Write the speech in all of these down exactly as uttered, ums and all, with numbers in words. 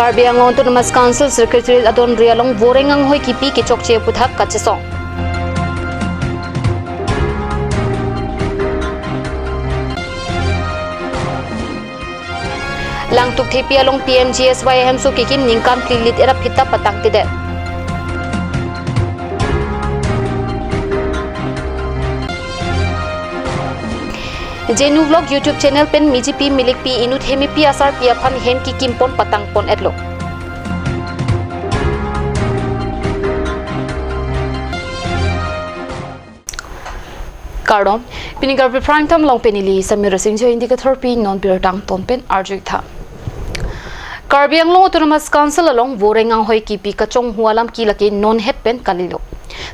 Karbi Anglong Autonomous Council Secretariat adon ri along voreng anghoi kipi kechokche aputhak kachesong. Langtuk Thepi along P M G S Y ahemso kekim ningkan phli lit ra phit ta patangtedet. Jenu Vlog YouTube channel pen mijipi milikpi inut hemepi asarpi aphan hem kikimpon patangpon-etlo. Kardom, pini Karbi Prime Time along pen neli Samir Singh Joy, indi kathorpi non birtang ton pen arju-ik tha. Karbi Anglong Autonomous Council along voreng anghoi kipi kachonghu alam ke lake nonhet pen kalilo.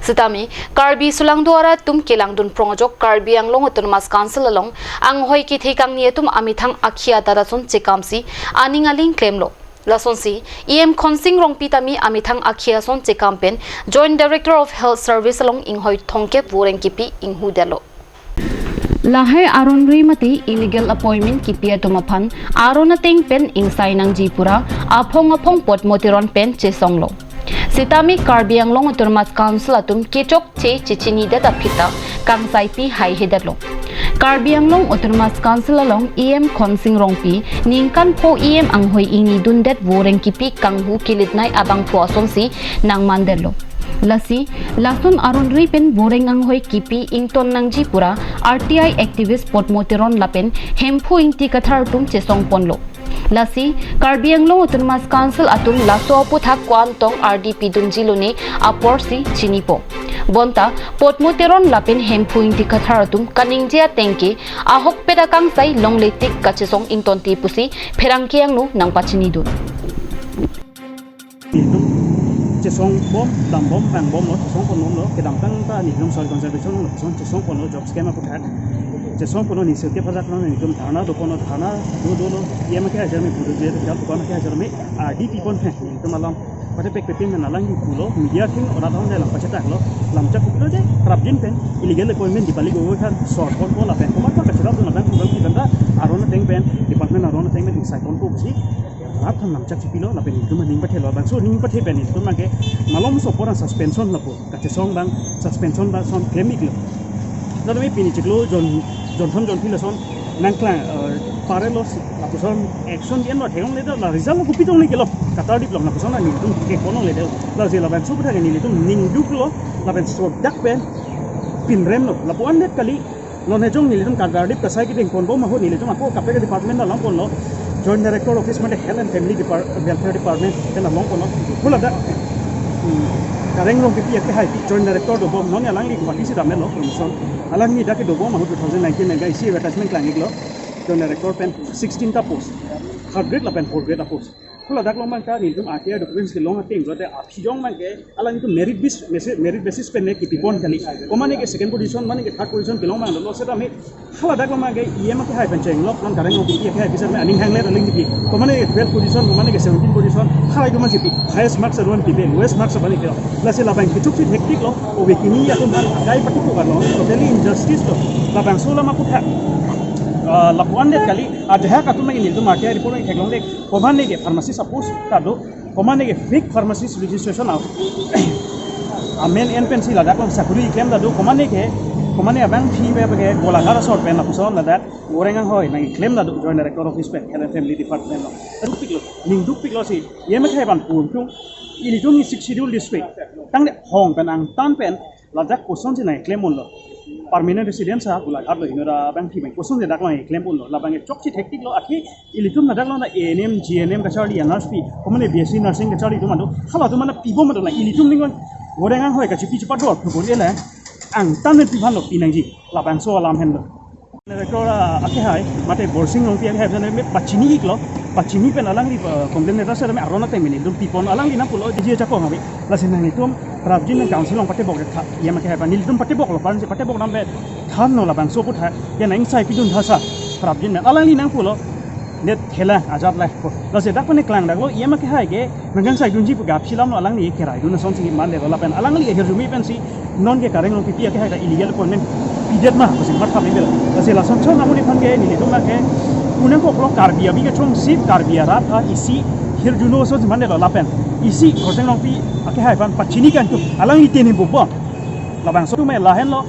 Sitame, Karbi sulangdo arat atum kelangdun prong ajok Karbi Anglong Autonomous Council along anghoi kethe kangni atum amethang akhei adat ason chekamsi aning aling klemlo. Lasonsi, E M Khonsing Rongpi tame amethang akhei ason chekam pen Joint Director of Health Service along inghoi thomkep voreng kipi inghudetlo. Lahai aron ri mate illegal appointment kipi atum aphan aron ateng pen ingsai nangji pura aphong aphong Potmo Teron pen chesonglo. Sitame Karbi Anglong Autonomous Council atum kechokche chechinidet aphi ta kangsaipi haihedetlo. Karbi Anglong Autonomous Council along E M Khonsing Rongpi ningkan pho E M anghoi ingnidundet voreng kipi kanghu kelitnei abangphu asonsi nangmandetlo. Lasi, lason aron ri pen voreng anghoi kipi ington nangji pura R T I activist Potmo Teron lapen Hemphu Ingti Kathar atum chesongponlo. Lasi, Karbi Anglong Autonomous Council atum laso aputhak ko-an tong R D pidunjilone aporsi chinipo. Bonta, Potmo Teron lapen Hemphu Ingti Kathar atum kaningje ateng ke ahokpet akangsai longle tik kachesong ingtonte pusi pherangke angno nangpachinidun. Nelitum chesongbom, dambom, vangbomlo, chesongponbomlo, kedamtang ta nelitum soil conservation along lapuson chesongponlo, job scam aputhak. Chesongponlo, nisi ke pajak lo, nelitum dharna doponlo, dharna do dolo, E M akhei ajar me pudu je, jal dukan akhei ajar me, R D pipon he, nelitum along patepek pepin men alang yu pulo, media thing orat ahon de lang pachetaklo, lamchak pulo je, prapjin pen, illegal appointment dipali go kan, sor ponpo lapen, komat pa kacherap do lapen, kugal ki benda, aron ateng pen, department aron ateng pen, ingsai ponpo si, rat aphan lamchak chipilo lapen nelitum aning pathelo, bangso aning pathe pen nelitum abangke malomso apor suspension lapu kachesong abang suspension abang ason klem-iklo. Lalu mi pini chiklo jon jonthom jonphli lason nangklang, eh, parelo lapuson action di-enlo theklongledet, la result lo kopi tong ni kelo katar diplo lapuson nelitum ke konongledet. La je labangso aputhak nelitum ningduklo lapen sodak pen pinremlo lapu-an det kali. Non hejong nelitum kadardip kasai kedeng ponbom ahut nelitum ako kaprek department along ponlo. Joint Director Office mate Health and Family Depart-, Welfare Department pen along ponlo. Hula dak, hmm, Kareng Rongpipi akhei Joint Director dobom, non alangli Guwahati si damlo promotion. Alangli dak dobom ahut two thousand nineteen nangga isi advertisement klang-iklo. Joint Director pen sixteen ta post, third grade lapen fourth grade a post. Hula dak along abangta nelitum R T I documents kelong ateng lote aphi jong abangke alanglitum merit bis-, mesi-, merit basis pen ne kipipon kali. Komane ke second position, mane ke third position kelong abang lo setame hala dak along abangke E M akhei pen chenglok, non Kareng Rongpipi akhei bisa me aning hanglet aling kipi. Komane ke twelve position, komane ke seventeen position, hala itum kipi. Highest marks aron kipi, lowest marks abang kipi. Lasi labang kechokche hektik lo, owe kini atum abang akai pati pukan lo, totally injustice lo. Labangso alam aputhak, ah, lapu-an det kali, ajahak atum abang nelitum R T I report theklongdet. Komane ke pharmacist a post ta do, komane ke fake pharmacist registration a, amen en pensi ladak abang sakuri klem ta do, komane ke, komane abangpi abangke Golaghat asor pen lapuson ladak voreng anghoi nangklem ta do, Joint Director Office pen, Health and Family Department lo. Dukpiklo, ningdukpiklo si, E M akhei abang pun tung, ilitum ni Sixth Schedule district, tangte hong pen angtan pen, ladak kosonsi nangklem unlo. Permanent residence a Golaghat lo, inut abangpi abang kosonsi dak abang klem unlo. Labang chokche hektik lo, akhei ilitum ladak lo na A N M, G N M kacharli, nurse pi, komane B S C nursing kacharli atum ado, halatum mana pibom ado la, ilitum ning abang voreng anghoi kachipi chipador pubun ela, angtan pen pi aphan lo pinangji, labangso alam henlo. Director, ah, akhei, mate Borsing Rongpi akhei, jane me pachini-iklo, pachini pen alangli, ah, complaint letter seta me aron ateng me nelitum pipon, alangli nangpulo, D G H ako ngabe. Lasi nanglitum prapjin nang council along patebok tha, E M akhei aphan nelitum pateboklo, paransi patebok dam pe thanlo labangso aputhak, ya nang ingsai pidun tha sa, prapjin nang, alangli nangpulo, net khela ajat lai. Lasi dak pen klang daklo, E M akhei ke, nang ingsai dunji pu gap si alam lo, alangli keraidun asonsi mandetlo lapen, alangli ahirjume pensi, non ke Kareng Rongpipi akhei ta illegal appointment pidet ma, pusi matha bibel. Lasi lason chon amonit aphan ke nelitum ke kunang koklo Karbi avi kechongsi Karbi arat ta isi Juno ason si mandetlo lapen isi Khorsing Rongpi akehai aphan pachini kantu alangli tini bubon. Labangso atum lahenlo,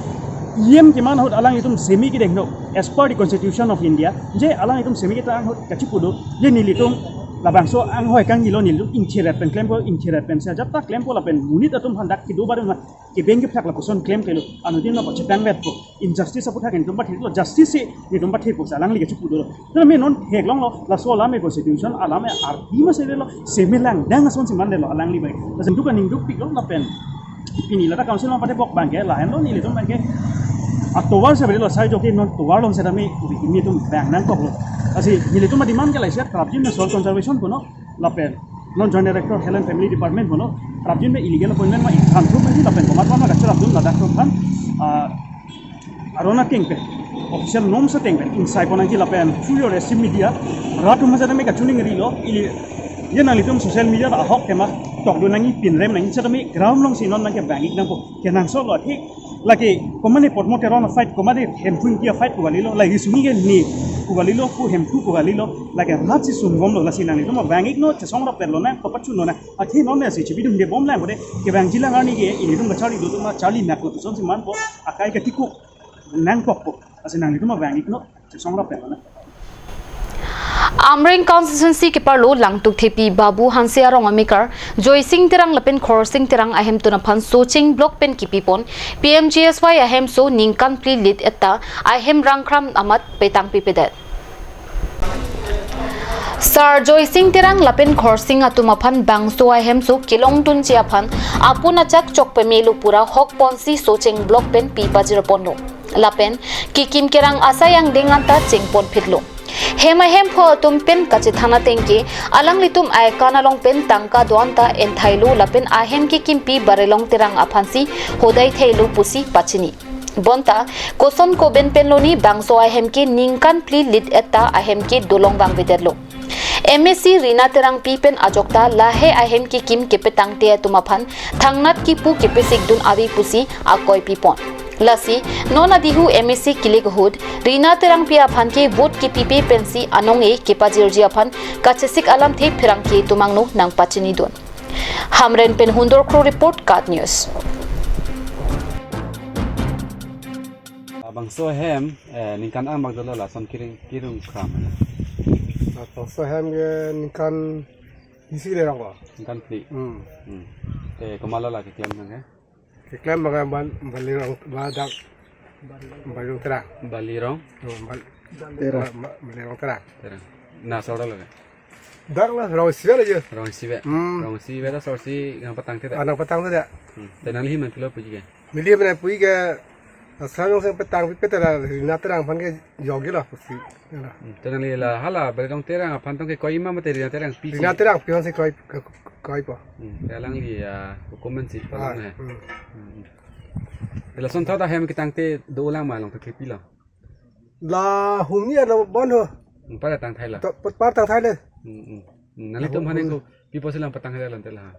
E M keman ahut alanglitum semi kedengno as per the Constitution of India. Je alanglitum semi ketang ahut kachipu do, je nelitum labangso anghoi kangjilo, nelitum ingcheret pen klempo, ingcheret pen si ajat ta klempo lapen monit atum aphan dak kedo barim ma kebeng kephlak lapuson klem klelo, anuttin lo pachetang vetpo, injustice aputhak nelitum patheklo, justice si nelitum pathekpo si alangli kachipu dolo. Tame non theklonglo, laso alam e constitution alam e arti ma se lo, semi langdang ason si mandetlo alangli bai. Lason dukan ningduk piklo lapen pini lata council ma pate bok abangke lahenlo, nelitum abangke atovar si lo, sai joki non tovar along si tame nelitum bang nangkoklo. Lasi nelitum ademand ke laisi, prapjin me soil conservation puno lapen non Joint Director Health and Family Department puno, prapjin me illegal appointment ma ikan thum mati lapen komat ma kacharap dun ladak atum aphan, ah, aron ateng pen, official norms ateng pen ingsai pon nangji lapen through your S C media rat atum si tame kachiningrilo, ili ye nanglitum social media ahok tema tokdun nangji, pinrem nangji, si tame ground along si non abangke bang-ik nangpo. Kenangsotlo, thik lake komatne Potmo Teron a-fight, komatne Hemphu Engti a-fight pu kalilo, lake Sungni ke ne pu kalilo, pu Hemphu pu kalilo, lake rat si sungbomlo, lasi nanglitum abang-iknon, chesong rapetlo nang, papachunlo nang. Athe non ne si chibidun de bom lang bode, kevangji lang arni ke, ilitum kacharli do atum ma charli naklo, puson si manpo, akai katikuk nangkokpo. Lasi nanglitum abang-iknon, chesong rapetlo nang. Amreng constituency keparlo Langtuk Thepi, Babu Hanse arong amekar Joysing Terang lapen Khorsing Terang ahemtun aphan Socheng block pen kipipon P M G S Y ahemso ningkan phli lit-et ta ahem rangkhram amat petang pipedet. Sar Joysing Terang lapen Khorsing atum aphan bangso ahemso kelongdunji aphan apun ajak chok pemelo pura hok ponsi Socheng block pen pi pajirponlo. Lapen kekim kerang asai angdeng anta chengpon phitlo. Hem ahem pho atum pen kachethan ateng ke alanglitum aikan along pen tangka do-an ta enthailo lapen ahem kekimpi Barelong Terang aphansi hodai thailo pusi pachini. Bonta koson koben penloni bangso ahem ke ningkan phli lit-et ta ahem ke dolong vangvedetlo. M A C Rina Terangpi pen ajok ta lahei ahem kekim kepetangte atum aphan thangnat kipu kepesikdun ave pusi akoi pipon. Lasi non adihu M A C kilik ahut Rina Terangpi aphan ke vote kepipe pensi anong-e kepajirji aphan kachesik alamthe pherangke atum angno nangpachinidun. Hamren pen Hundor Kro report, KAT News. Labangso ahem, eh, ningkan angbak dolo lason kiring, kirung kram. Labangso ahem ke ningkan isi le rong ko. Ningkan phli. Hmm. Hmm. Eh, komatlo la keklem nang ke? Keklem abang ban Balirong, badak Balirong Terang. Balirong? Hmm, Bal-, Terang. Ba-, ba-, Balirong Terang. Terang. Na asor lo ke? Dak la rong isi ave la je. Rong isi ave. Hmm. Rong isi ave ta asor si nangpatangte ta? Ah, nangpatangte ta. Hmm. Te nangli amen pilo puji ke? Neli amen puji ke, asal nang seng petang pipe ta la Rina Terang aphan ke jogilo pusi. Ya la. Hmm. Te nangli la hala Balirong Terang aphan tong kekoi ma mate Rina Terangpi si? Rina Terangpi aphansi koi, ke-, koipo. Hmm. Te alangli ya hukum si, ah, palong he. Hmm. Hmm. Te lason thot ahem ketangte dolang ma Langtuk Thepi lo? La hum ni alo bon ho. Hmm, par tangthailo. To, par tangthailo. Hmm, hmm. Hmm, nanglitum aphan ko pi pusi lang patangthailo te la?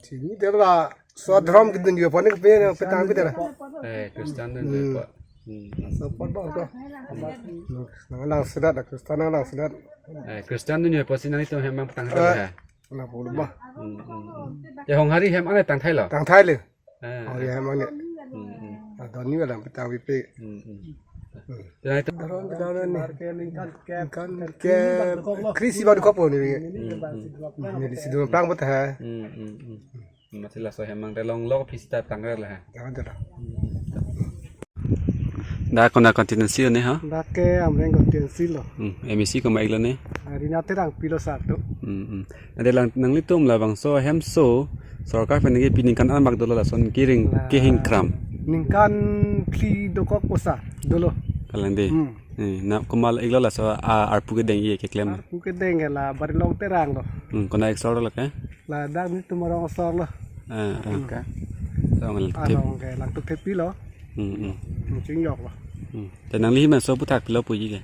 Chini te la so dhrom kedun yo pon ke pe petang pe te la. Eh, Christian dun yo pa. Hmm. So pot bang to. Hmm. Nang nang sedat la, Christian nang nang sedat. Eh, Christian dun yo pusi nanglitum hem mang patangthailo he? Na pulu ba. Hmm, hmm, hmm. Ya Honghari hem ane tangthailo? Tangthailo. Eh. Oh ya, emang ni. Hmm, hmm. Adon ni wala petang pipe. Hmm, hmm. Hmm. Te nangtum dhrom ke daun ni. Kan ke krisi baru kopo ni. Hmm, hmm. Ni di situ plang bet ha. Hmm, hmm, hmm. Mati laso hem mang te longlok aphi sita tangre la ha. Jangan tu dah. Hmm. Dak konat constituency ne ha? Dak ke Amreng constituency lo. Hmm, M A C komat-iklo ne? Rina Terangpi lo sar tu. Hmm, hmm. Ante lang nanglitum labangso ahemso sorkar pen kepi ningkan angbak dolo lason kiring, la, kehing kram? Ningkan phli dokok posa dolo. Kalang de. Hmm. Eh, na komat-iklo laso a, arpu kedeng-e keklem? Arpu kedeng ke la Barelong Terang lo. Hmm, konat asor lo ke? Ladak nelitum arong asor lo. Ah, ah. Hmm. Ke? Arong Langtuk Thepi. Arong ke Langtuk Thepi lo. Hmm, hmm. Hmm, chingjok lo. Hmm. Te nangli amen so aphuthak pilo puji ke?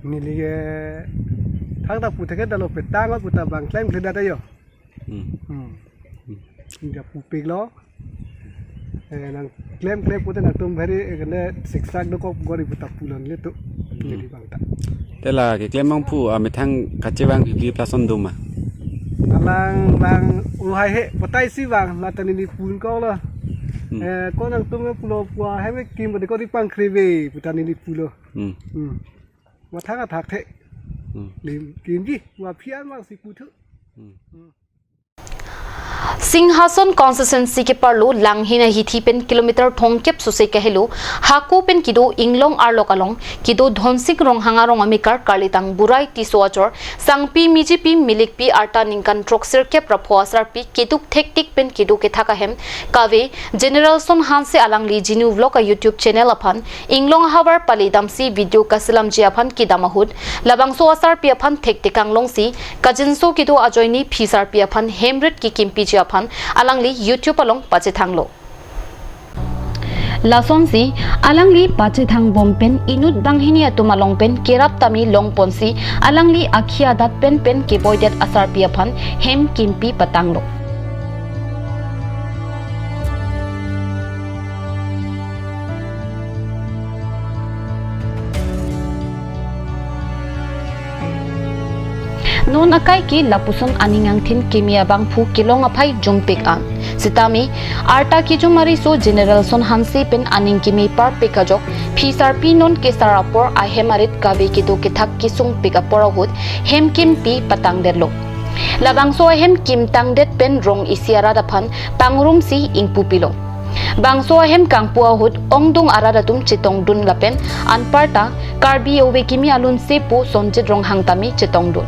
Neli ke thakta aphuthak ke dalo petang lo, puta bang klemkledet ajo. Hmm. Hmm. Hmm. India pupik lo. Eh, nang klemklem pute nangtum bhari, eh, kene siksak dokok gori puta pulonle tu. Hmm. Jadi bang ta. Te la keklem abangphu amethang kachevang phli phli lason do ma? Alang lang uhai he, patai si bang, la ta neli pun ko lo. Hmm. Eh, ko nangtum pulo pu ahem kim bade ko di pangkre ve, pu ta neli pulo. Hmm. Hmm. Mathang athak the. Hmm. Lim kimji, wa phian mang si puthu. Hmm. Hmm. Singhason constituency keparlo Langhin ahithi pen kilometer thomkep sose kahelo, hako pen kedo Inglong arlok along, kedo Dhonsing Ronghang arong amekar karlitang Burai Tisso achor, Sangpi Mijipi Milikpi arta ningkan throksirkep ra pho asarpi keduk thektik pen kedo kethak ahem kave General Son Hanse alangli Genu Vlog a YouTube channel aphan Inglong ahavar pali damsi video kaselamji aphan kedam ahut, labangso asarpi aphan thektik anglongsi kajinso kedo ajoine phi sarpi aphan hemrit kekimpiji aphan alangli YouTube along pachethanglo. Lasonsi alangli pachethang bom pen inut banghini atum along pen kerap tame longponsi alangli akhi adat pen pen keboidet asarpi aphan hem kimpi patanglo. Non akai ke lapuson aning angthin kimi abangphu kelong aphai jumpik an. Sitame, arta kijumari so General Son Hanse pen aning kimi parpik ajok, phi sarpi non kesar apor ahem arit kave kedo kethak kesungpik apor ahut, hem kimpi patangdetlo. Labangso ahem kimtangdet pen rong isi arat aphan pangrumsi ingpupilo. Bangso ahem kangpu ahut ongdung arat atum chetongdun lapen anparta Karbi ove kimi alun sepo Sonjit Ronghang tame chetongdun.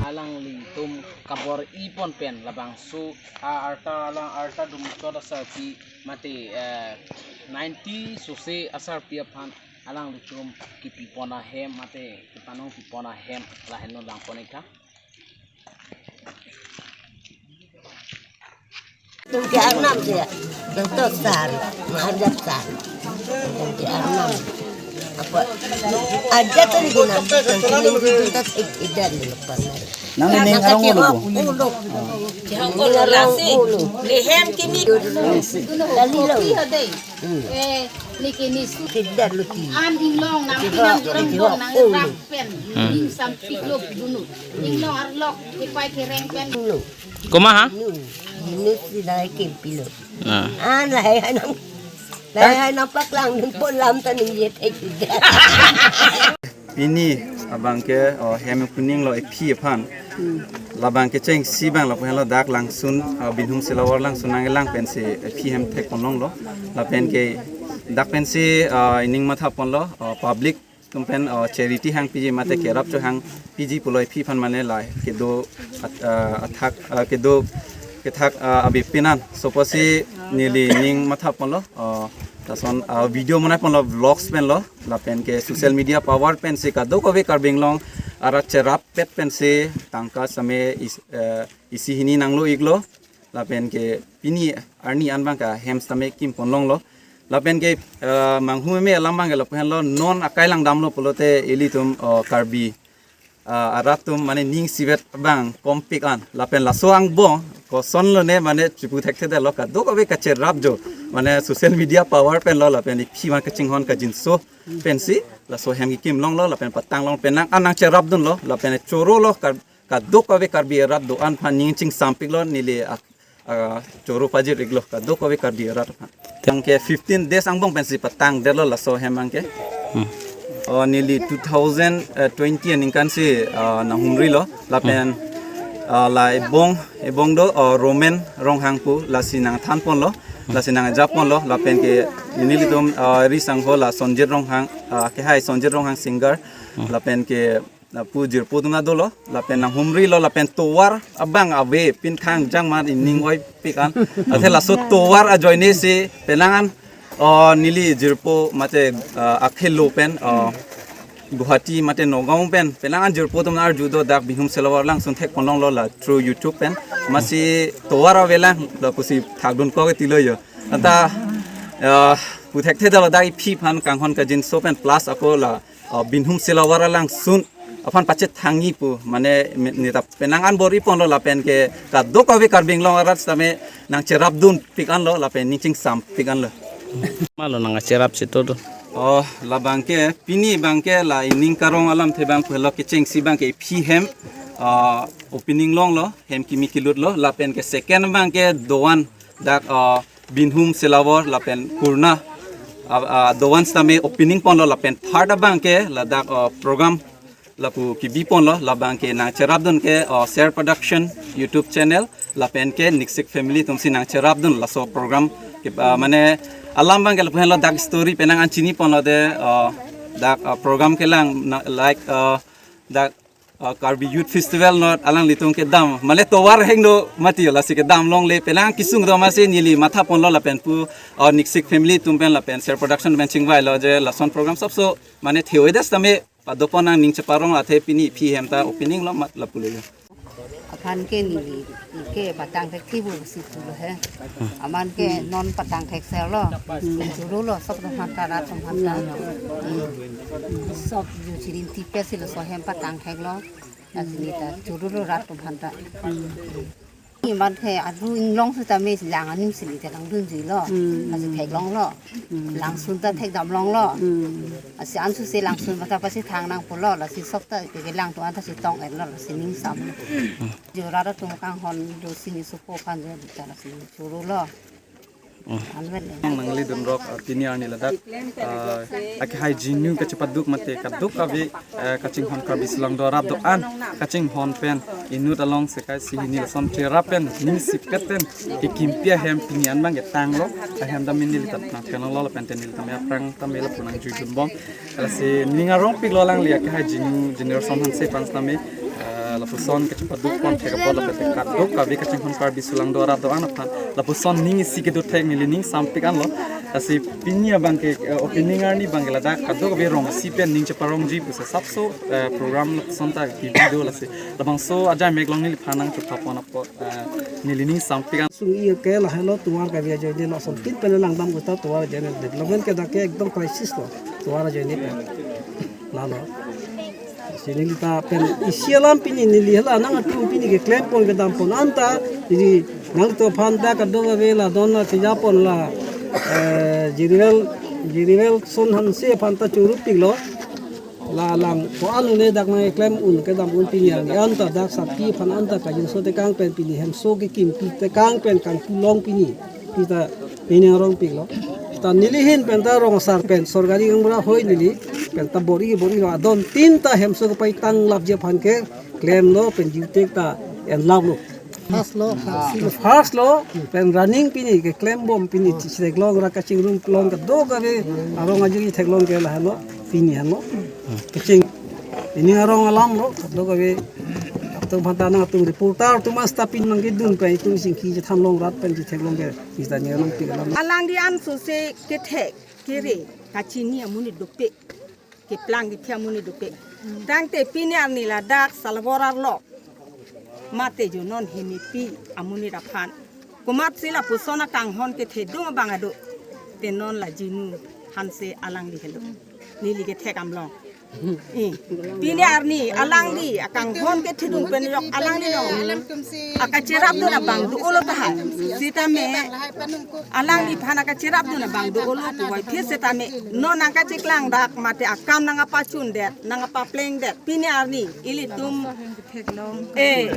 Alanglitum kabor-i pon pen labangso a arta alang arta dum chot asarpi mate, eh, ninety sose asarpi aphan alanglitum kipipon ahem mate kipanong pipon ahem lahenlo langpon ikha. Tum ke arnam se, doktor sar, maharjap sar. Tum ke arnam. Apa? Aja tadi guna, tadi guna, tadi guna, tadi guna. Nang ini nang arong kacil ulo. Ulo. Jahong ulo lasi. Lehem kimi. Dali lo. Hmm. Eh, niki nisi. Tidak luti. An Inglong nang pinang kurang dong nang rap pen. Hmm. Ning sampik lo dunu. Inglong arlok kipai kereng pen. Ulo. Kuma ha? Yunus di dai kempilo. Ah. Ah, lahai hai nang. Lahai hai nang paklang dun pon lam ta ning yet ek. Pini abang ke, oh, hem kuning lo ephi aphan. Hmm. Labang ke cheng si bang lapu helo dak langsun, oh, Binhum Silawar langsun nanglang pensi ephi hem thekpon longlo. Lapen ke dak pensi, oh, ining mathaponlo, oh, public atum pen, oh, charity hangpiji mate kerap cho hangpiji pulo ephi aphan mane la kedo at-, ah, athak, ah, kedo kethak, ah, abi pinan. So pusi neli ning mathaponlo, oh, lason, ah, video manaiponlo vlogs penlo. Lapen ke social media power pensi kadokave Karbi Anglong arat cherap pet pensi tangka same is-, eh, isi hini nanglo iklo. Lapen ke pini arni an bang ke hem sitame kimpon longlo. Lapen ke, eh, manghumeme alam bang ke lapu henlo non akai lang damlo pulote ilitum, oh, Karbi, ah, arat atum mane ning sivet bang kompik an. Lapen laso angbong kosonlo ne mane chipu thekthedetlo kadokave kacherap jo. Mane social media power penlo lapen ephi ma kachinghon kajinso pensi laso hem kikim longlo lapen patang long penang an nangcherap dunlo lapen chorolo kar-, kadokave Karbi arat do-an aphan ning chingsampiklo neli ak-, ah, choro pajir iklo kadokave Karbi arat aphan. Tang ke fifteen days angbong pensi patangdetlo laso hem bang ke. Hmm. Oh, neli two thousand twenty aningkan si, ah, nanghumrilo lapen, ah, la ebong, ebong do, oh, Roman Ronghang pu lasi nangthanponlo, lasi nangjaponlo lapen ke nelitum, ah, ri sangho la Sonjit Ronghang, ah, ke hai Sonjit Ronghang singer, hmm, lapen ke lapu jirpo atum na dolo, lapen nanghumrilo, lapen tovar abang ave, pinkhang jangman ining oipik an. Athe laso tovar ajoine si penang an, oh, neli jirpo mate, ah, akhelo pen, oh, Guwahati mate Nagaon pen penang an jirpo atum arju do dak Binhum Silawar langsun thekpon longlo la through YouTube pen. Masi tovar avelang lapusi thakdun ko ke tilo yo. Anta, ah, pu thekthe dolo dak ephi aphan kanghon kajinso pen plus ako la, ah, Binhum Silawar langsun aphan pachethangji pu mane me-, neta penang an bor-i ponlo lapen ke kadokave Karbi Anglong arat sitame nangcherap dunpik anlo lapen ning chingsampik anlo. Malo nangkacherap si to do. Oh, labangke, pini bangke la ining karong alamthe abang pulo kechengsi abangke iphi hem, ah, opening longlo, hem kimi kilutlo, lapen ke second abangke doan dak, ah, Binhum Silabor lapen Kurna, ah, ah, doan sitame opening ponlo lapen third abangke ladak, ah, program lapu kebi ponlo, labangke nangcherapdun ke, oh, Ser Production YouTube channel lapen ke Niksik family atumsi nangcherapdun laso program ke, ah, mane alam abangke lapu henlo dak story penang an chini ponlo de, oh, dak, ah, program kelang na, like, ah, dak, ah, Karbi Youth Festival not alanglitum kedam mane tovar hengno mati lasi kedam longle penang kesung do masi neli matha ponlo lapen pu, oh, Niksik family atum pen lapen Ser Production pen chingvailo je lason program sapso mane theoidas tame padopon nangning cheparong athe pini iphi hem ta opening lo mat lapulo. Aphan ke neli ke patang thek thi bu si pulo he. Aman ke non patang thek serlo. Churu lo sok atum aphan ta rat atum aphan ta. Sok ju chirin tipe si laso hem patang theklo. Lasi neli ta churu lo rat atum aphan ta. Imat he adu inglong sitame lang anim sili te langdunjuilo. Hmm. Lasi theklonglo. Hmm. Langsun ta thekdam longlo. Hmm. Lasi ansu se langsun mata pasi thang nangpulo. Lasi sok ta ke kelang atum anta si tong-etlo. Lasi ning sam. Jora atum kanghon do sini supo aphan jo ta lasi churulo. Hmm. Anvet le. Nanglidun rok, ah, pini arni ladak, ah, akehai jinu kachepaduk mate kadokave, eh, kachinghon Karbi Sulang do-an rapdo-an kachinghon pen inut along sekai si hini lason cherap pen ning sipet pen kekimpi ahem pini an abangke tanglo, ahem dam neli ta nangthenlo lapen te neli tame aphrang tame lapu nangjuidunbom. Lasi ning arongpiklo alangli akehai jinu generation hanse aphan tame, eh, lapuson kachepaduk pon thek apot lapen te kadokave kachinghon Karbi Sulang do-an rapdo-an aphan lapuson ning isi kedo thek neli ning sampik anlo. Lasi pini abangke, eh, opening arni abangke ladak kadokave rong isi pen ning cheparongji pusi sapso, eh, program lapuson ta kebi do lasi. Labangso ajai mek along neliphan nangchethap pon apot, eh, neli ning sampik an. Sung-i ke lahelo tovar kave ajoine lason tin pen langdam gusta tovar ajoine development ke dak ke ekdom crisis lo tovar ajoine pen. Lalo. Sini kita pen isi alam pini neli hala nangtum pini keklem pon kedam pon anta. Jadi nangtum aphan ta kadokave la don la keja pon la, eh, general, general son hanse aphan ta churupiklo. La lang ko-an un-e dak nangklem un kedam un pini arni anta dak saki aphan anta kajinso tekang pen pini hemso kekimpi tekang pen kangpu long pini. Kita pini arongpiklo. Ta neli ahin pen ta rong asar pen sorkari gaonbura hoi neli pen ta bor-i bor-i lo adon tin ta hemso kepai tanglapji aphan keklemlo pen jutek ta enlaplo. First lo, first lo, pen running pini keklembom pini chitheklong ra kachingrum kelong kadokave arong ajuri theklong ke lahelo pini helo. Kaching ini arong alam lo kadokave atum aphan ta nangtum reporter atum asta pin nangkedun pen itum chingki chethan long rat pen chitheklong ke kita ni nangpi alam. Alangli an sose kethek kere kachini amonit dopik. Keplang kephi amonit dopik. Tangte pini arni ladak Silabor arlo mate jo non hemipi amonit aphan. Komatsi lapuson akanghon kethedung abang ado. Te non la jinu hanse alangli helo. Neli kethek amlong. Eh, pini arni alangli akanghon kethedung pen yok alangli lo. Akacherapdun abang do-olo tahai. Sitame alangliphan akacherapdun abang do-olo puvoiphit setame non nangkacheklang dak mate akam nangkapachundet, nangkapaplengdet. Pini arni ilitum, eh,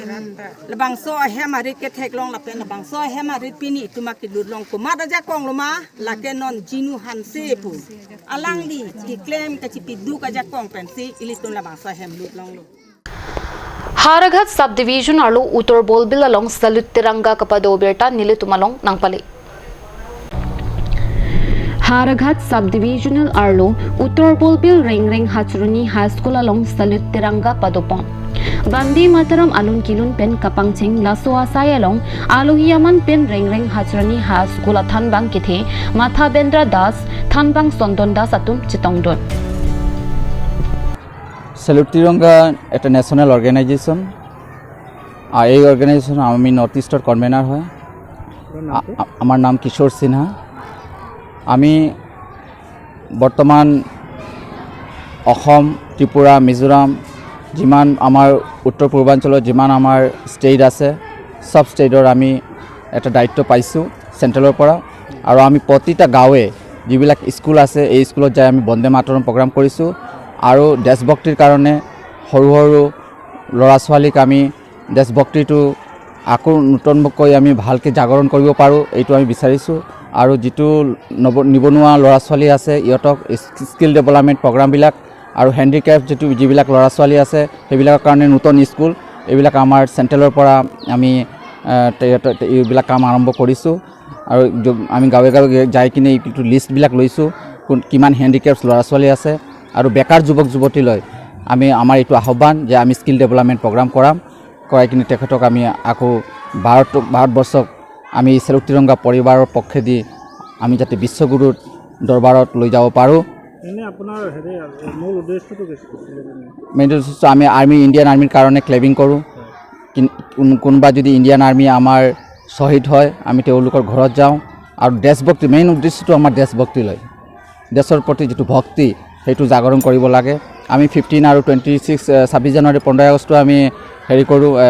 labangso ahem arit ketheklong lapen labangso ahem arit pini itum akilut long komat ajakong lo ma, lake non jinu hanse pu. Alangli keklem kachipiduk ajakong pensi ilitum labangso ahem lut longlo. Howraghat Subdivision arlo Uttor Borbil along Salute Tiranga kapado abirta nelitum along nangpale. Howraghat Subdivisional arlo Uttor Borbil Rengreng Hachroni High School along Salute Tiranga padopon. Vande Mataram alun kelun pen kapangcheng laso asai along alohi aman pen Rengreng Hachroni High School athanbang kethe Matha Bendra Das, thanbang Sondon Das atum chetongdun. Salute Tiranga একটা national organisation. আর এই অর্গানাইজেশন আমি north store convener হয়। আ-, আ-, আমার নাম কিশোর সিনহা। আমি বর্তমান অসম, ত্ৰিপুৰা, মিজোৰাম, যিমান আমাৰ উত্তৰ পূৰ্বাঞ্চলৰ যিমান আমাৰ ষ্টেট আছে, চব ষ্টেটৰ আমি এটা দায়িত্ব পাইছোঁ চেণ্ট্ৰেলৰ পৰা। আৰু আমি প্ৰতিটা গাঁৱে যিবিলাক স্কুল আছে, এই স্কুলত যাই আমি বন্দে মাতৰম প্ৰগ্ৰাম কৰিছোঁ আৰু দেশভক্তিৰ কাৰণে সৰু সৰু ল'ৰা ছোৱালীক আমি দেশভক্তিটো আকৌ নতুনকৈ আমি ভালকৈ জাগৰণ কৰিব পাৰোঁ, এইটো আমি বিচাৰিছোঁ। আৰু যিটো নৱ নিবনুৱা ল'ৰা ছোৱালী আছে, ইহঁতক স্কিল ডেভেলপমেণ্ট প্ৰগ্ৰামবিলাক আৰু হেণ্ডিক্ৰাফ্ট যিটো যিবিলাক ল'ৰা ছোৱালী আছে, সেইবিলাকৰ কাৰণে নতুন স্কুল, এইবিলাক আমাৰ চেণ্ট্ৰেলৰ পৰা আমি, এ, তে- তে- এইবিলাক কাম আৰম্ভ কৰিছোঁ। আৰু য- আমি গাঁৱে গাঁৱে যাই কিনে এইটো লিষ্টবিলাক লৈছোঁ, কোন কিমান হেণ্ডিক্ৰাফ্ট ল'ৰা ছোৱালী আছে আৰু বেকাৰ যুৱক যুৱতীলৈ আমি, আমাৰ এইটো আহ্বান যে আমি স্কিল ডেভেলপমেণ্ট প্ৰগ্ৰাম কৰাম, কৰাই কিনে তেখেতক আমি আকৌ ভাৰত ভাৰতবৰ্ষক আমি চেলুক তিৰংগা পৰিবাৰৰ পক্ষেদি আমি যাতে বিশ্বগুৰুৰ দৰবাৰত লৈ যাব পাৰোঁ। এনে আপোনাৰ হেৰি, মূল উদ্দেশ্যটো কি আছিলে? মেইন উদ্দেশ্য আমি আৰ্মি, ইণ্ডিয়ান আৰ্মিৰ কাৰণে ক্লেভিং কৰোঁ। কিন- কোন- কোনোবা যদি ইণ্ডিয়ান আৰ্মি আমাৰ শ্বহীদ হয়, আমি তেওঁলোকৰ ঘৰত যাওঁ আৰু দেশভক্তি, মেইন উদ্দেশ্যটো আমাৰ দেশভক্তি লয়, দেশৰ প্ৰতি যিটো ভক্তি, সেইটো জাগৰণ কৰিব লাগে। আমি ফিফটিন আৰু টুৱেণ্টি ছিক্স, ছাব্বিছ জানুৱাৰী, পোন্ধৰ আগষ্ট আমি হেৰি কৰোঁ, এ,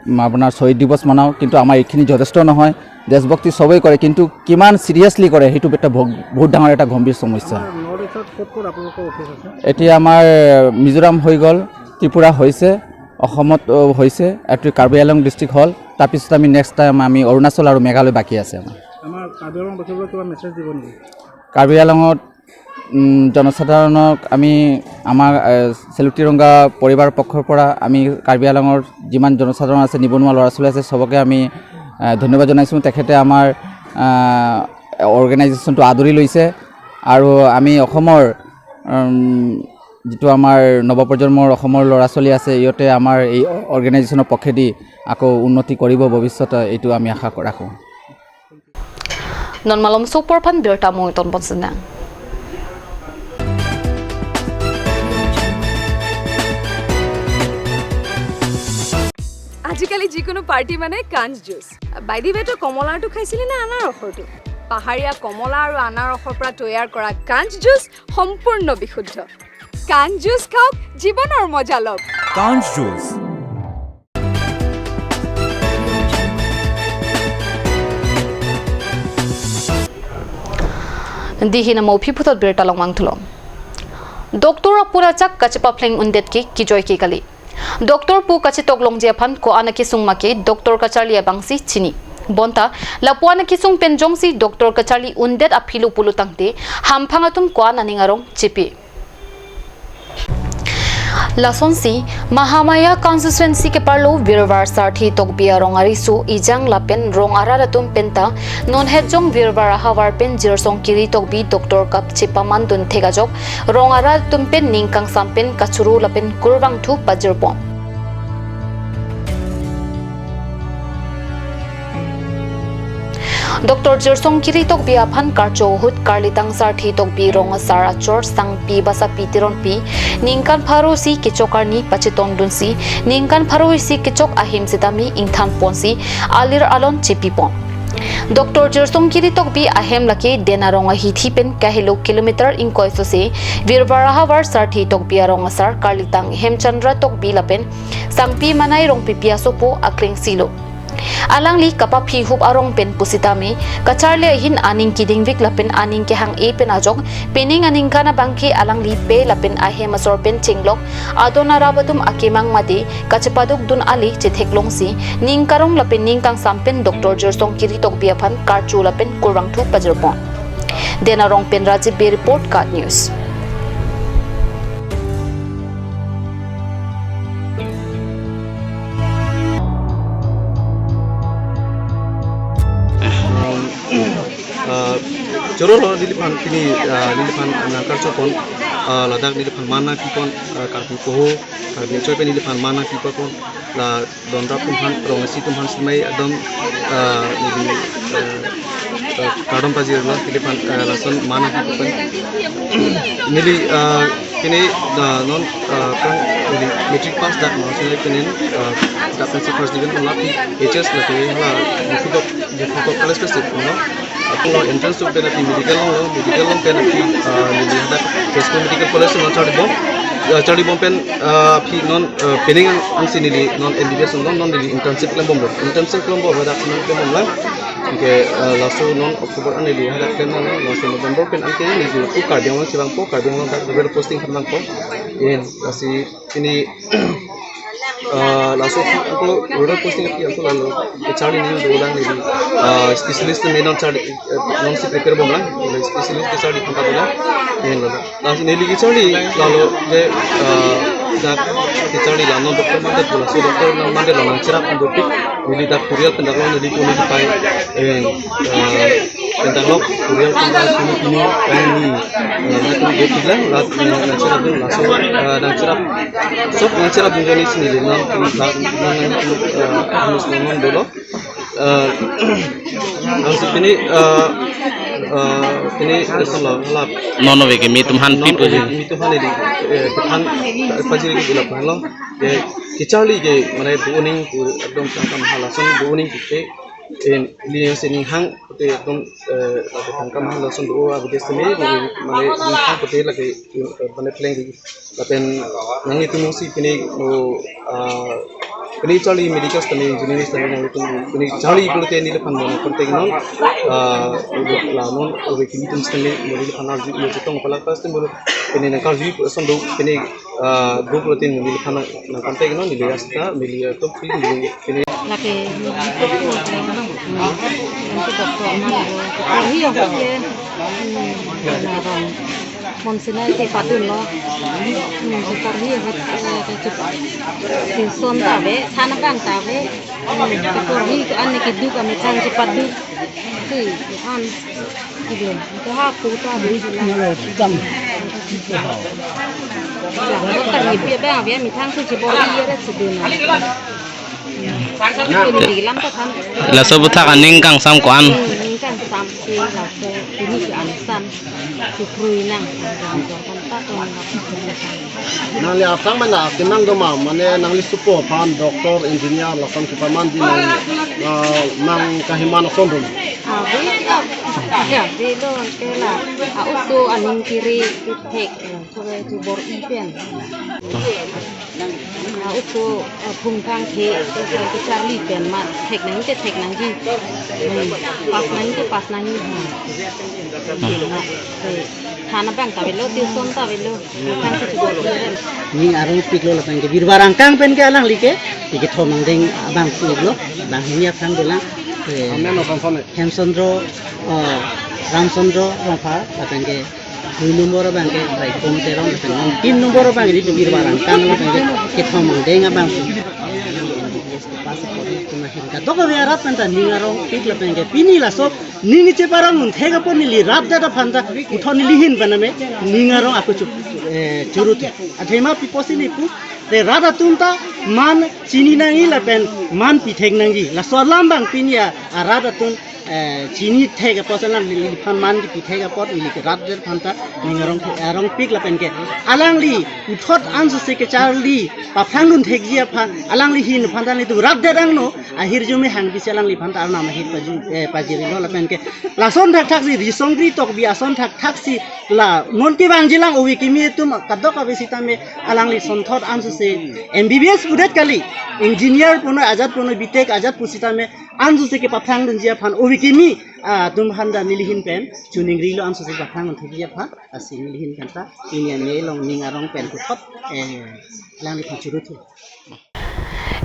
উম, আপোনাৰ শ্বহীদ দিৱস মনাওঁ, কিন্তু আমাৰ এইখিনি যথেষ্ট নহয়। দেশভক্তি সবেই কৰে, কিন্তু কিমান চিৰিয়াছলি কৰে, সেইটো এটা ভ- বহুত ডাঙৰ এটা গম্ভীৰ সমস্যা। আমাৰ নৰ্থ ইষ্টত ক'ত ক'ত আপোনালোকৰ অফিচ আছে? এতিয়া আমাৰ মিজোৰাম হৈ গ'ল, ত্ৰিপুৰা হৈছে, অসমত, অ, হৈছে, এইটো কাৰ্বি আংলং ডিষ্ট্ৰিক্ট হ'ল। তাৰপিছত আমি নেক্সট টাইম আমি অৰুণাচল আৰু মেঘালয় বাকী আছে আমাৰ। আমাৰ কাৰ্বি আংলং বাসীবোৰক কিবা মেছেজ দিব নেকি? কাৰ্বি আংলঙত, উম, জনসাধাৰণক আমি আমাৰ, এ, চেলুক তিৰংগা পৰিবাৰৰ পক্ষৰ পৰা আমি কাৰ্বি আংলঙৰ যিমান জনসাধাৰণ আছে, নিবনুৱা ল'ৰা ছোৱালী আছে, সবকে আমি, এ, ধন্যবাদ জনাইছোঁ। তেখেতে আমাৰ, আ, অৰ্গেনাইজেশ্যনটো আদৰি লৈছে আৰু আমি অসমৰ, উম, যিটো আমাৰ নৱপ্ৰজন্মৰ অসমৰ ল'ৰা ছোৱালী আছে, ইহঁতে আমাৰ এই অৰ্গেনাইজেশ্যনৰ পক্ষেদি আকৌ উন্নতি কৰিব ভৱিষ্যতে, এইটো আমি আশা ৰাখোঁ। Non malom sopor aphan birta mui ton pon sinang. আজিকালি যিকোনো পাৰ্টি মানে কাঞ্চ জুচ। বাই দি ৱে, তই কমলাৰটো খাইছিলি নে আনাৰসৰটো? পাহাৰীয়া কমলা আৰু আনাৰসৰ পৰা তৈয়াৰ কৰা কাঞ্চ জুচ সম্পূৰ্ণ বিশুদ্ধ। কাঞ্চ জুচ খাওক, জীৱনৰ মজা লওক। Kanch Juice. Dihina mo phi puthot birta long mangthulo. Doctor apun achak kachepapleng undet ke kijoi ke kali. Doctor pu kachetok longji aphan ko-an akesung make doctor kacharli abangsi chini. Bonta lapu-an akesung pen jongsi doctor kacharli undet aphi lo pulo tangte hamphang atum ko-an aning arong chepi. Lasonsi, Mahamaya constituency keparlo Virvar Sarthi Tokbi arong ariso ejang lapen rong arat atum penta non hetjong Virvar ahavar pen Jirsong Kiri Tokbi doctor kap chepamandun thek ajok rong arat atum pen ning kangsam pen kachoro lapen kurvangthu pajirpon. Doctor Jirsong Kiri Tokbi aphan karcho ahut karlitang Sarthi Tokbi rong asar achor sangpi Basapi Teronpi ningkan pharo isi kechok arni pachetongdunsi ningkan pharo isi kechok ahem sitame ingthan ponsi alir alon chepipon. Doctor Jirsong Kiri Tokbi ahem lake Denarong ahithi pen kahelo kilometer ingkoi sose Virvar ahavar Sarthi Tokbi arong asar karlitang Hemchandra Tokbi lapen sangpi Manai Rongpipi asopo aklengsilo. Alangli kapaphi hup arong pen pusitame kacharli ahin aning kedingvik lapen aning kehang-e pen ajok pining aningkan abangke alangli pe lapen ahem asor pen chenglok adon arap atum akemang mate kachepadukdun ale chetheklongsi ning karong lapen ning kangsam pen doctor Jirsong Kiri Tokbi aphan karcho lapen kurvangthu pajirpon. Denarong pen Rajiv Bey report, KAT News. Ah, choro lo neliphan pini, ah, neliphan nangkarchopon, ah, ladak neliphan man nangpipon, ah, karpi poho, karpi choi pen neliphan man nangpipon, la donrap atum aphan, rong isi atum aphan semai ekdom, ah, neli, ah, ah, kardom pajirlo, neliphan, ah, lason man nangpipon. Neli, ah, pini, ah, non, ah, kan neli matric pass dak non, sini pini, ah, dak pensi first division hala phi H S lake hala Diphu College ke sip no. Aphi lo entrance pen aphi medical longlo, medical long pen aphi, ah, neli hadak Tezu Medical College non charlibom, ah, charlibom pen, ah, aphi non, ah, pining ansi neli non M B B S longlo, non neli internship klembomlo, internship klembom hadak non klembomlang. Anke, eh, laso non October an neli hadak klem nang, laso November pen anke neli tu Karbi Anglong chevangpo, Karbi Anglong dak rural posting aphan vangpo. Yen, lasi pini, eh, laso ako rural posting aphi ako lalo kacharli neli dolang neli, eh, specialist neli non charli, eh, non si prepare bomlang, neli specialist kacharli aphan dolang. Yen lalo. Lasi neli kacharli lalo ke, eh, dak kacharli la non doctor mandet, laso doctor nang mandet, la nangcherap dopik, neli dak kurial pen dak lo neli ko neli pai, eh, eh, pen dak lo kurial pen dak pini pini pai ni, eh, dak ko dopik lang, la, eh, nangcherap dun laso, eh, nangcherap, sob nangcherap dun jani si neli nang, nang, nang, nang, eh, anus nang dolo. Eh, ansi pini, eh, eh, pini, eh, solo, lap. Non ove kimi atum aphan pi puji. Kimi atum aphan neli, eh, aphan, pajiri ke dilap lo. Eh, kacharli ke, mane, doning pu, ekdom tangka mahal ason doning ke, eh, neli si ning hang, te ekdom, eh, tangka mahal ason do, abu destiny, mane, ning hang pute lagi, eh, mane, pleng di. Lapen nanglitum si pini, oh, ah, pini charli medical sitame, engineering sitame nanglitum pini charli pulote neliphan non contact non, ah, la non ove kimi atum sitame neliphan arju mo chetong pala pas tem bolo pini nangkarju ason do pini, ah, group pulote neliphan nang contact non neli asta neli atum pini pini. Lake, hmm, doctor man lo. Doctor hi ako ye. Hmm, Monsinai ke padun lo. Hmm, si karhi ahat, eh, ke chip. Tison ta ave, than abang ta ave. Hmm, ke karhi ke an ke duk amethang ke paduk. Si, an. Ibe, ke ha ku ta ave. Jam. Jam, karhi pi abang ave, methang si chibor iya re si dun. Laso aputhak aning kangsam ko-an? Hmm, aning kangsam si laso pini ke angsam si krui nang. Nangli aphrang mana kenang doma, mane nangli sopo aphan doctor, engineer, lason kepamanji nang, ah, nang kahiman ason doma. Ah, ave, ah, ya, ave lo, ke la, ah, oso aning kiri, kethek, eh, so, eh, chibor-i pen. Ah, oso, ah, phung thang the, so, so, kacharli pen ma, thek nang, kethek nangji. Hmm, pass nangji, pass nangji. Hmm. Hmm. Ah, eh, than abang ta avelo, tison ta avelo. Ning arongpik lo lapen ke birbar angkang pen ke alangli ke, ikethom angdeng abang si lo, bang hini aphrang dolang, eh, Hemchandra, eh, Ramchandra Rongphar, lapen ke dui nombor abang ke Raikom Terang, lapen non tin nombor abang ini birbar angkang lapen ke kethom angdeng abang si. Pas ko itu mah hin kadokave arat pen ta ning arongpik lapen ke pini laso ning cheparong un thek apot neli rat det aphan ta puthot neli ahin pen ame ning arong ako chu, eh, churut. Athema pi pusi neli pu, te rat atum ta man chini nangji lapen man pithek nangji. Laso alam abang pini a, arat atum, eh, chini thek apot alam neliphan man kipithek apot neli ke rat det aphan ta ning arong, arongpik lapen ke alangli puthot ansose kacharli paphrang dun thekji aphan alangli ahin aphan ta nelitum rat det angno ahirjume hangpisi alangliphan ta arnam ahir paju, eh, pajirilo lapen ke lason thakthak si Risongri Tokbi ason thakthak si la non kevangjilang ove kimi atum kadokave sitame alangli sonthot ansose M B B S pudet kali, engineer punoi ajat punoi B Tech ajat pusitame ansose kepaphrang dunji aphan ove kimi, ah, atum aphan ta neli ahin pen chuningrilo ansose paphrang dun thekji aphan, lasi neli ahin pen ta pini ane along ning arong pen puthot, eh, alangliphan churut thu.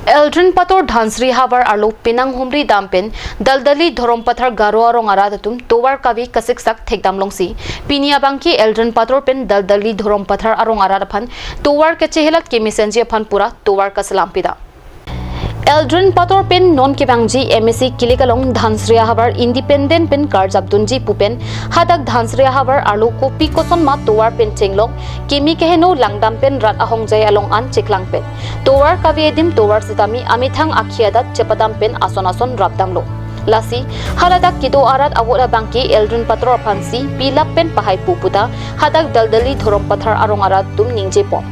Eldrin Pator Dhansiri Havar arlo penang humri dam pen Daldali Dhorompathar Garo arong arat atum tovar kave kasiksak thekdam longsi pini abangke Eldrin Pator pen Daldali Dhorompathar arong arat aphan tovar kachehelat kemesenji aphan pura tovar kaselam pidam. Eldrin Pator pen non kevangji M A C kilik along Dhansiri Havar independent pen karjap dunji pu pen hadak Dhansiri Havar arlo kopi koson ma tovar pen chenglong keme keheno langdam pen rat ahongjai along an cheklang pen tovar kave adim tovar sitame amethang akhei adat chepadam pen ason ason rapdamlo. Lasi haladak kedo arat avote abangke Eldrin Pator aphansi pilap pen pahaipo puta hadak Daldali Dhorompathar arong arat atum ningjepon.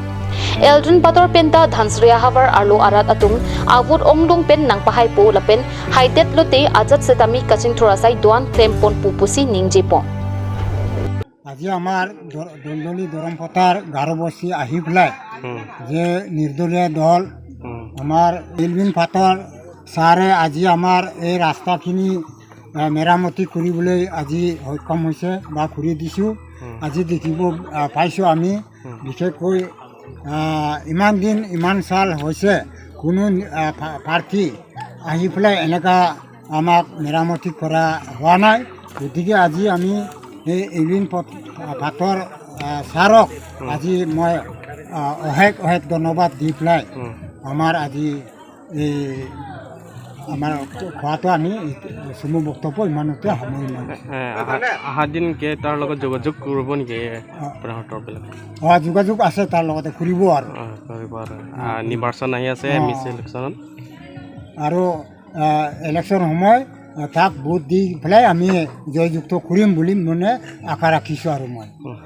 Eldrin Pator pen ta Dhansiri Havar arlo arat atum avote ongdung pen nangpahaipo lapen haidet lote ajat sitame kachingthur asai do-an klemponpo pusi ningjepon. আজি আমাৰ দৰ-, দলদলি দৰমপথাৰ গাৰোবস্তি আহি পেলাই হুম। যে নিৰ্দলীয় দল হুম। আমাৰ এলভিন পাটৰ ছাৰে আজি আমাৰ এই ৰাস্তাখিনি আহ, মেৰামতি কৰিবলৈ আজি সক্ষম হৈছে বা কৰি দিছোঁ। উম। আজি দেখিব, আহ, পাইছোঁ আমি। উম। বিশেষকৈ, আহ, ইমান দিন, ইমান চাল হৈছে, কোনো, আহ, পা-, প্ৰাৰ্থী আহি পেলাই এনেকা আমাক মেৰামতি কৰা হোৱা নাই। গতিকে আজি আমি এই ইউৰিন পথ-, পাথৰ, আহ, ছাৰক উম। আজি মই, আহ, অশেষ অশেষ ধন্যবাদ দি পেলাই উম। আমাৰ আজি এই আমাৰ খোৱাটো আমি চমু বক্তব্য ইমানতে সামৰি মাৰিছোঁ। এ, অহা, অহা দিন কি তাৰ লগত যোগাযোগ কৰিব নেকি অ। আপোনাৰ সত্ৰবিলাক? অ, যোগাযোগ আছে তাৰ লগতে, কৰিব আৰু। অ, কৰিব আৰু। অ, নিৰ্বাচন আহি আছে, অ। এম ই চি ইলেকশ্যনত। আৰু, আ, ইলেকশ্যন সময়, আ, তাক ভোট দি পেলাই আমি জয়যুক্ত কৰিম বুলি মানে আশা ৰাখিছোঁ আৰু মই। উম।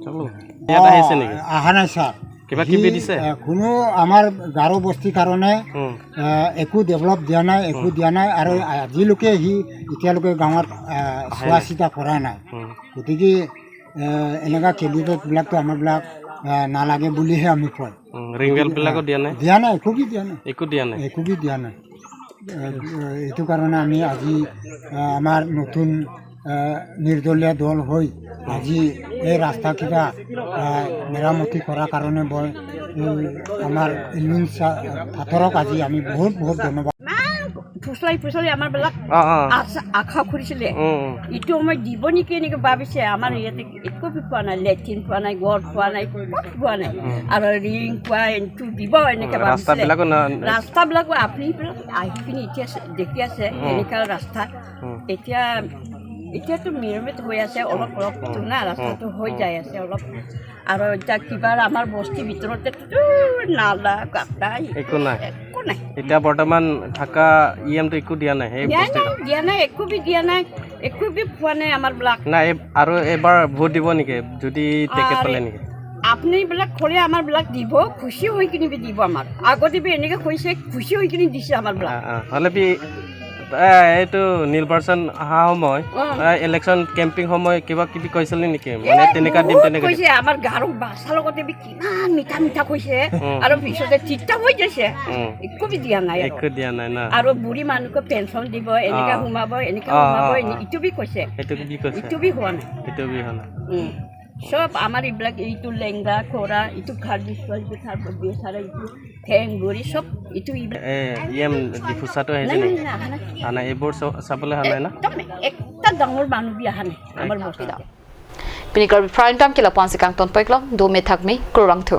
চলো। ইয়াত আহিছে নেকি? অ, অহা নাই ছাৰ। কিবা কিবি সি, দিছে? আ, কোনো আমাৰ গাৰো বস্তিৰ কাৰণে, উম। আ, একো ডেভেলপ দিয়া নাই, একো উম। দিয়া নাই। আৰু উম। আজিলৈকে সি এতিয়ালৈকে গাঁৱত, আ, অহাই চোৱা নাই। চিতা কৰা নাই। উম। গতিকে, আ, এনেকুৱা কেণ্ডিডেটবিলাকতো আমাৰবিলাক, আ, নালাগে বুলিহে আমি কওঁ। উম, ৰিং ৱেলবিলাকো দিয়া নাই? দিয়া নাই, একো বি দিয়া নাই। একো দিয়া নাই? একো বি দিয়া নাই। এ, এ, এইটো কাৰণে আমি আজি, আ, আমাৰ নতুন, আ, নিৰ্দলীয় দল হৈ আজি এই ৰাস্তাকেইটা, আ, মেৰামতি কৰাৰ কাৰণে বৰ, এই আমাৰ ইলমিন চা-, পাথৰক আজি আমি বহুত বহুত ধন্যবাদ। ইমান ফুচলাই ফুচলাই আমাৰ বিলাক অ, অ। আশা, আশা কৰিছিলে। উম, উম। এইটো সময় দিব নেকি এনেকে ভাবিছে। আমাৰ ইয়াতে একো বি পোৱা নাই, লেট্ৰিন পোৱা নাই, ঘৰ পোৱা নাই, ক'ত পোৱা নাই। উম। আৰু ৰিং পোৱা, এইটো দিব এনেকে উম, ভাবিছিলে। ৰাস্তাবিলাকো না- ৰাস্তাবিলাকো আপুনি আহি পিনি এতিয়া চে-, দেখি আছে, উম। এনেকা ৰাস্তা। উম। এতিয়া, এতিয়াতো মেৰামতি হৈ আছে, অলপ অলপ উম। না, ৰাস্তাটো উম। হৈ উম। যায় আছে অলপ। আৰু এতিয়া কিবা আমাৰ বস্তিৰ ভিতৰতে নালা, গাঁথা, একো নাই। একো নাই। এতিয়া বৰ্তমান থকা ই এমটো একো দিয়া নাই, সেই দিয়া বস্তিটো? নাই, দিয়া নাই, একো বি দিয়া নাই, একো বি পোৱা নাই আমাৰ বিলাক। নাই, এই, আৰু এবাৰ ভোট দিব নেকি, যদি টিকেট আৰু পালে নেকি? আপুনি বিলাক ক'লে আমাৰ বিলাক দিব, খুচি হৈ কিনি বি দিব আমাৰ। আগতে বি এনেকে কৈছে, খুচি হৈ কিনি দিছে আমাৰ বিলাক। আ, আ, হ'লে বি, এ, এইটো নিৰ্বাচন অহা সময়, অ। এ, ইলেকশ্যন কেম্পিং সময় কিবা কিবি কৈছিলে নেকি? মানে এ, তেনেকা দিম, বহুত তেনেকা দিম। কৈছে, আমাৰ গাৰো ভাষাৰ লগতে বি কিমান মিঠা মিঠা কৈছে, উম। আৰু পিছতে তিতা হৈ গৈছে। উম। একো বি দিয়া নাই আৰু। একো দিয়া নাই না? আৰু বুঢ়ী মানুহক পেঞ্চন দিব, এনেকা অ। সোমাব, এনেকা অ, সোমাব, অ, এনে-, অ। ইটো বি কৈছে। সেইটো কি কৈছে? ইটো বি হোৱা নাই। সেইটো বি হোৱা নাই। উম। চব আমাৰ এইবিলাক, এইটো লেংৰা, খৰা, ইটো খাৰ বিচৰা, ইটো খাৰ বিচৰা, ইটো ঠেং, ভৰি, চব ইটো এইবিলাক। এ, ই এম ডিফুচাটো আহিছে নাই, নেকি? নাই, নাই, অহা নাই। অহা নাই, এইবোৰ চ-, চাবলৈ অহা নাই না? একদম একটা ডাঙৰ মানুহ বি অহা নাই, আমাৰ বস্তিত। Pini Karbi Prime Time ke lapu-an si kangton pon-iklo, dome thakme, kurvangthu.